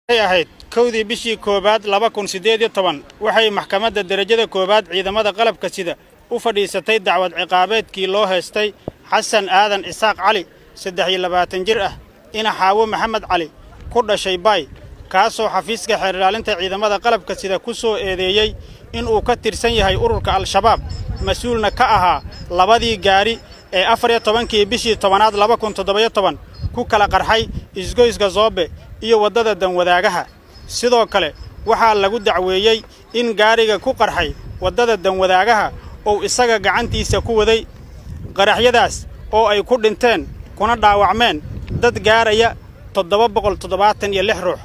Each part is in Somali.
Ahayd 1dii bishii koowaad 2018 waxay maxkamadda derajada koowaad ciidamada qalabka sida u fadhiisatay dacwad ciqaabeedkii loo heestay Xasan Aadan Isaaq Cali, 23 jir ah, ina Xaawo Maxamed Cali, ku dhashay Baay, kaasoo xafiiska xeer ilaalinta ciidamada qalabka sida ku soo eedeeyey inuu ka tirsan yahay ururka Al-Shabaab, mas-uulna ka ahaa labadii gaari ee 14kii bishii tobanaad 2017 ku kala qarxay isgoyska Zoobe iyo waddada Danwadaagaha. Sidoo kale waxaa lagu dacweeyey in gaariga ku qarxay waddada Danwadaagaha uu isaga gacantiisa ku waday, qaraxyadaas oo ay ku dhinteen kuna dhaawacmeen dad gaaraya 776 ruux.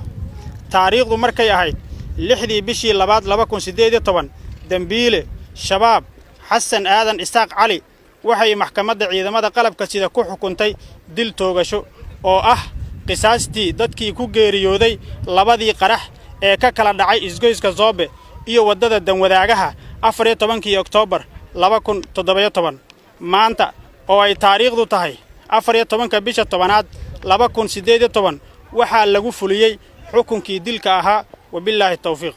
Taariikhdu markay ahayd 6dii bishii labaad 2018, dembiile Shabaab Xasan Aadan Isaaq Cali waxay maxkamadda ciidamada qalabka sida ku xukuntay dil toogasho oo ah qisaastii dadkii ku geeriyooday labadii qarax ee ka kala dhacay isgoyska Zoobe iyo waddada Danwadaagaha 14kii Oktoobar 2017. Maanta oo ay taariikhdu tahay 14ka bisha tobanaad 2018 waxaa lagu fuliyey xukunkii dilka ahaa. Wabillaahi tawfiiq.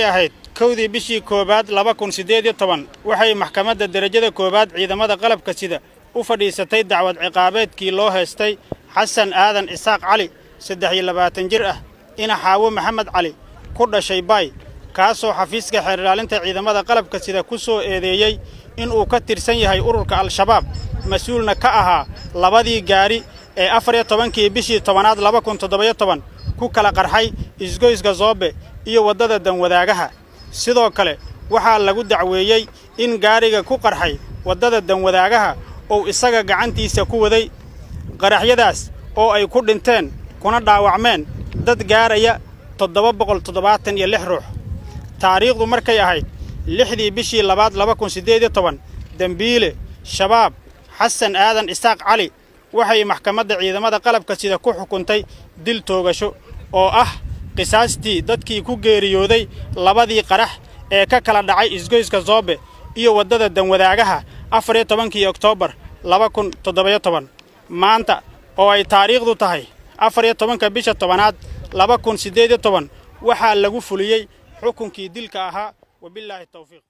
Ahayd 1dii bishii koowaad 2018 waxay maxkamadda derajada koowaad ciidamada qalabka sida u fadhiisatay dacwad ciqaabeedkii loo heestay Xasan Aadan Isaaq Cali, 23 jir ah, ina Xaawo Maxamed Cali, ku dhashay Baay, kaasoo xafiiska xeer ilaalinta ciidamada qalabka sida ku soo eedeeyey inuu ka tirsan yahay ururka Al-Shabaab, mas-uulna ka ahaa labadii gaari ee 14kii bishii tobanaad 2017 ku kala qarxay isgoyska Zoobe iyo waddada Danwadaagaha. Sidoo kale waxaa lagu dacweeyey in gaariga ku qarxay waddada Danwadaagaha uu isaga gacantiisa ku waday, qaraxyadaas oo ay ku dhinteen kuna dhaawacmeen dad gaaraya 776 ruux. Taariikhdu markay ahayd 6dii bishii labaad 2018, dembiile Shabaab Xasan Aadan Isaaq Cali waxay maxkamadda ciidamada qalabka sida ku xukuntay dil toogasho oo ah qisaastii dadkii ku geeriyooday labadii qarax ee ka kala dhacay isgoyska Zoobe iyo waddada Danwadaagaha 14kii Oktoobar 2017. Maanta oo ay taariikhdu tahay 14ka bisha tobanaad 2018 waxaa lagu fuliyey xukunkii dilka ahaa. Wabillaahi tawfiiq.